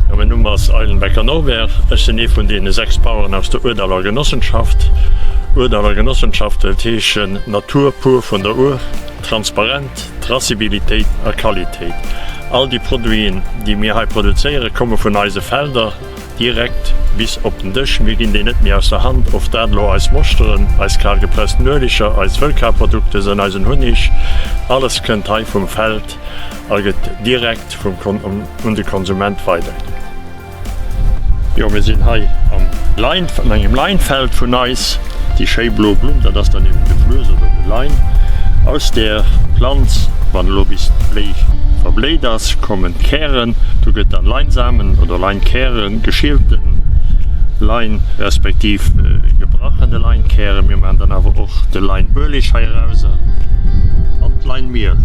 Jo, mäin Numm ass Eilenbecker Norbert. Ech sinn ee vun deene 6 Baueren aus der Ourdaller Genossenschaft. Ourdaller Genossenschaft wëllt heeschen Natur pur vun der Our, transparent, Tracebilitéit a Qualitéit. All déi Produiten, déi mir hei produzéieren, komme vun eise Felder direkt bis op den Dësch. Mir ginn déi net méi aus der Hand, of dat elo eis Moschteren, eis kal gepressten Ueleger, eis Wëllkarprodukte sënn, eisen Hunnig, alles kënnt hei vum Feld a gëtt direkt vum un de Konsument weiderginn. Jo, mir sinn hei am Lein, an engem Leinfeld vun eis. Déi schéi blo Blumm, dat ass dann eben de Fluess oder de Lein. Aus där Planz, wann elo bis d'Bléi verbléit ass, kommen d'Kären. Do gëtt dann Leinsamen oder Leinkären, geschielten Lein respektiv gebrachene Leinkären. Mir maachen dann awer och de Leinueleg hei erauser an d'Leinmiel.